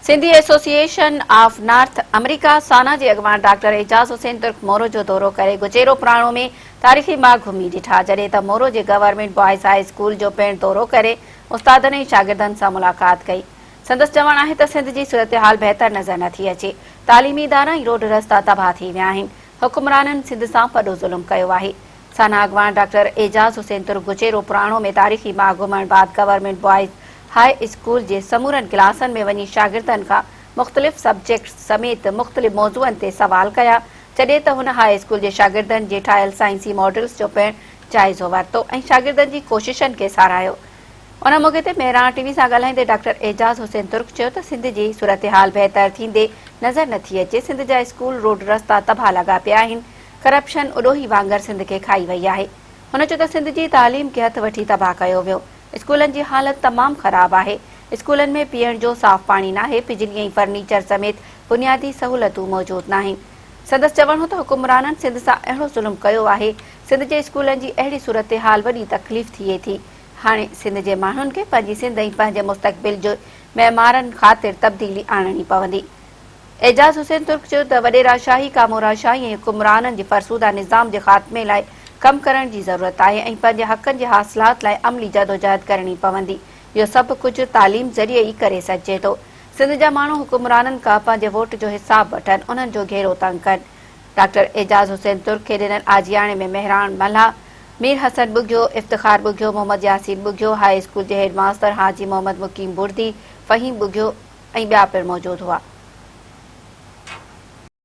Sindhi association of North America SANA جي اڳواڻ doctor Ejaz حسين ترڪ مورو جو دورو ڪري گچيرو پراڻو ۾ تاريخي ماڳ گهمي ڏٺا جڏهن ته مورو جي گورنمينٽ بوائز هاء اسڪول جو پڻ دورو ڪري استادن ۽ شاگردن سان ملاقات ڪئي سندس چوڻ آهي ته سنڌ جي صورتحال بهتر نظر نٿي اچي تعليمي ادارا ۽ روڊ رستا تباهه ٿي ويا آهن حڪمرانن سنڌ سان وڏو ظلم ڪيو آهي سانا اڳواڻ ڊاڪٽر اعجاز حسين ترڪ گچيرو پراڻو ۾ تاريخي ماڳ گهمڻ بعد گورنمينٽ بوائز هاء اسڪول جي سمورن ڪلاسن ۾ وڃي شاگردن کان مختلف سبجيڪٽس سميت مختلف موضوعن تي سوال ڪيا جڏهن ته هن هاء اسڪول جي شاگردن جي ٺاهيل سائنسي ماڊلز جو پڻ جائزو ورتو ۽ شاگردن جي ڪوششن کي ساراهيو. ان موقعي تي مهراڻ ٽي وي سان ڳالهائيندي ڊاڪٽر اعجاز حسين ترڪ چيو ته سنڌ جي صورتحال بهتر ٿيندي نظر نٿي اچي، سنڌ جا اسڪول، روڊ رستا تباهه لڳا پيا آهن، ڪرپشن اڏوهي وانگر سنڌ کي کائي وئي آهي. هن چيو ته سنڌ جي تعليم کي هٿ وٺي تباهه ڪيو ويو، اسڪولن جي حالت تمام خراب آهي، اسڪولن ۾ پيئڻ جو صاف پاڻي ناهي، بجلي ۽ فرنيچر سميت بنيادي سهولتون موجود ناهن. سندس چوڻ هو ته حڪمرانن سنڌ سان اهڙو ظلم ڪيو آهي، سنڌ جي اسڪولن جي اهڙي صورتحال وڏي تڪليف ٿئي ٿي، هاڻي سنڌ جي ماڻهن کي پنهنجي سنڌ ۽ پنهنجي مستقبل جي معمارن خاطر تبديلي آڻڻي پوندي. اعجاز حسين ترڪ چيو ته وڏيرا شاهي، ڪامورا شاهي ۽ حڪمرانن جي فرسوده نظام جي خاتمي لاء ڪم ڪرڻ جي ضرورت آهي ۽ پنهنجي حقن جي حاصلات لاء عملي جدوجهد ڪرڻي پوندي. اهو سڀ ڪجهه تعليم ذريعي ئي ڪري سگهجي ٿو. سنڌ جا ماڻهو حڪمرانن کان پنهنجي ووٽ جو حساب وٺن، انهن جو گهيرو تنگ ڪن. ڊاڪٽر اعجاز حسين ترڪ کي ڏنل آجياڻي ۾ مهراڻ ملاح، مير حسن ٻگهيو، افتخار ٻگهيو، محمد ياسين ٻگهيو، هاء اسڪول جي هيڊ ماستر حاجي محمد مقيم بڙدي، فهيم ٻگهيو ۽ ٻيا پڻ موجود هئا.